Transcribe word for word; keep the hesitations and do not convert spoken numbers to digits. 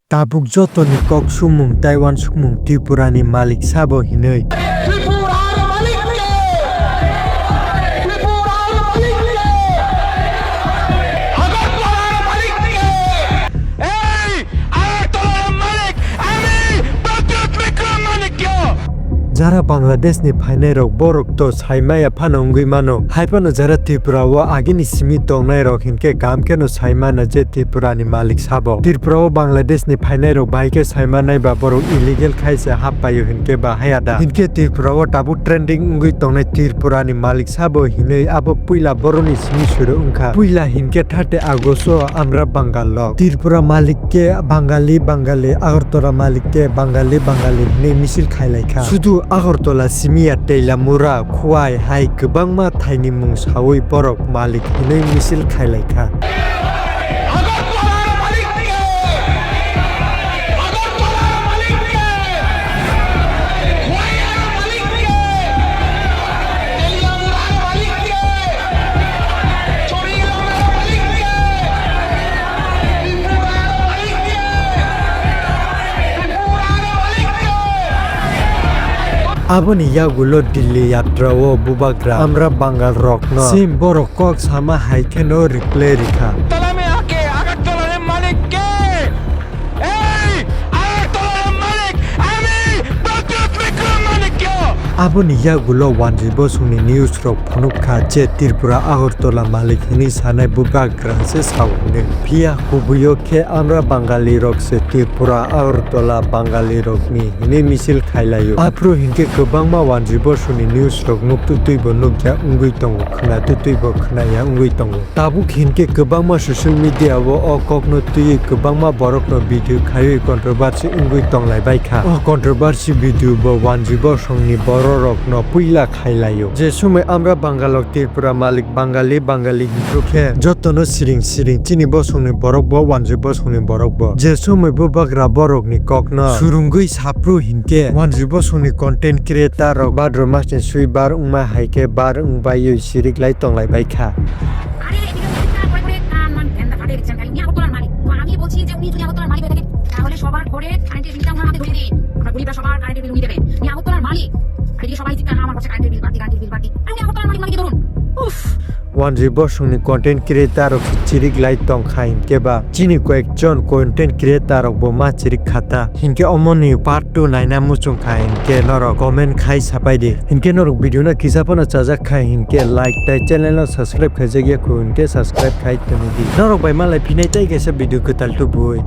Tabuk jotoni kok sumung tei uansukmung Tripura ni malik sabo hinwi. Tripura ni malik ke! Tripura ni malik ke! Agartala ni malik ke! Ei! Agartala ni malik! Ami Pradyot Mikro Manikya! Jara Bangladesh ni phainai rok borok to saimaya phano wngwi mano. Hai phano jara Tripura o agini simi tongnai rok hinkhe kaham kheno sai mano je Tripura ni malik sabo. Tripura o Bangladesh ni phainai rok bahai khe sai manai ba borok illegal khai se hap paio hinkhe ba haya da. Hinkhe Tripura o tabuk trending wngwi tongnai Tripura ni malik sabo hinwi abo puila boroni simi suru wngkha. Puila hinkhe thirty August o amra Bangal lok. Tripura malik khe Bangali Bangali, Agartala malik khe Bangali Bangali hinwi misil khailaikha. Sudu Agartala simiya Teilamura, Khowai hai kwbangma thaini mung sawi borok malik hinwi misil khailaikha. Aboni yagulo Delhi yatra o bubagra amra Bangal rokno same borok kok sama hai kheno reply rikha. Tala me aake Agartala ni malik ke? Ei, Agartala ni malik, ami Pradyot Mikro Manikya! Aboni yagulo Wanjwi Bosongni news rok phunuk kha je Tripura Agartala malik hinwi sanai bubagra se sao hinwi. Phiya kubuio khe amra Bangali rok se Tripura Agartala Bangali rokni hinwi misil khailaio. Aphuru hinkhe kwbangma Wanjwi Bosongni news rok nuk tutwi bo nukya wngwi tongo, khna tutwi bo khnaya wngwi tongo. Tabuk hinkhe kwbangma social media o o kokno twiwi kwbangma borokno video khaiwi controversy wngwi tonglaibaikha. O controversy video bo Wanjwi Bosongni bororokno puila khailaio. Je somoi amra Bangalok Tripura malik Bangali Bangali hinphru khe jotono siring siring chini bosongni borok bo Wanjwi Bosongni borok bo. Je somoi bubagra borokni kokno surungwi saphru hinkhe Wanjwi Bosongni content creator rok badro masni swi bar wngma hai khe bar wngbai sirik lai tonglaibaikha. আরে, এদিকে চিৎকার করে করে কান মান ধ্যান ফাটিয়ে দিচ্ছেন খালি। উনি আগরতলার মালিক। তো আমি বলছি যে উনি যদি আগরতলার মালিক হয়ে থাকেন, তাহলে সবার ঘরে কারেন্টের বিলটা ওনার হাতে ধরিয়ে দিন। আমরা গরিবরা সবার কারেন্টের বিল উনি দেবেন। উনি আগরতলার মালিক। আর এদিকে সবাই চিৎকার, "হ্যাঁ, আমার ঘরে কারেন্টের বিল বাড়তি, কারেন্টের বিল বাড়তি।" আর উনি আগরতলার মালিক মানে কি ধরুন? উফ। Wanjwi Bosongni content creator rok se chirik lai tong kha hinkhe ba chini koyek jon content creator rok bo ma chirik kha ta. Hinkhe omoni part two naina muchung kha hinkhe norok comment khai sapai di. Hinkhe norok video no kisa phano chajak kha hinkhe like tei channel no subscribe khaijak ya kho hinkhe subscribe khai tongdi. Norok bai malai phinai tei kaisa video kwtal tubui.